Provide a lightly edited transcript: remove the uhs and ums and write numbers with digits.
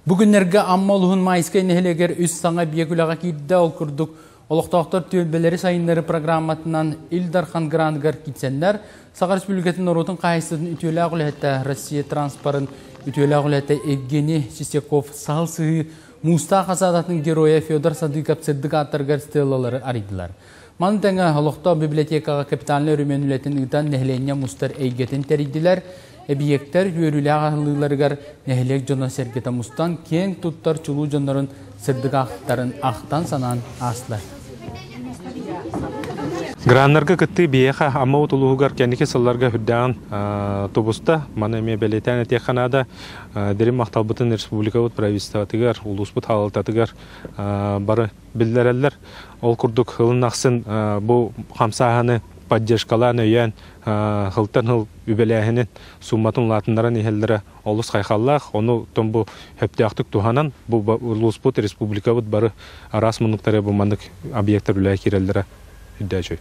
Бу күннэргэ Амма улууһун Майскай нэһилиэгэр үс саҥа эбийиэк үлэҕэ киирдэ. Ол курдук, олохтоохтор түөлбэлэри сайыннары программатынан Ил Дархан граныгар киирсэннэр, Саха Республикатын норуотун хаһаайыстыбатын үтүөлээх үлэһитэ, Россия транспорын үтүөлээх үлэһитэ Евгений Чистяков саһыл сыһыы Муустаах осадатын геройа Федор Садыков сырдык ааттарыгар стеллалары арыйдылар. Маны тэҥэ олохтоох библиотекаҕа капитальнай өрөмүөн үлэтин ыытан нэһилиэнньэ мустар эйгэтин тэрийдилэр. Эбийиэктэр үөрүүлээх аһыллыыларыгар нэһилиэк дьоно-сэргэтэ мустан киэҥ туттар чулуу дьоннорун сырдык ааттарын ахтан-санаан аастылар. Граннарга кыттыы биһиэхэ Амма улууһугар кэнники сылларга үрдээҕин тубуста. Маны эмиэ бэлиэтээн этиэххэ наада. Дириҥ махталбытын республикабыт правительствотыгар, улууспут салалтатыгар бары биллэрэллэр. Ол курдук ылын ахсын бу хамсааһыны поддержкалаан өйөөн сылтан сыл үбэлээһинин сууматын улаатыннаран иһэллэрэ олус хайхаллаах. Ону бу сөптөөхтүк туһанан бу улууспут, республикабыт бары араас муннуктары бу маннык объектар үлэҕэ киирэллэрэ үрдээчүй.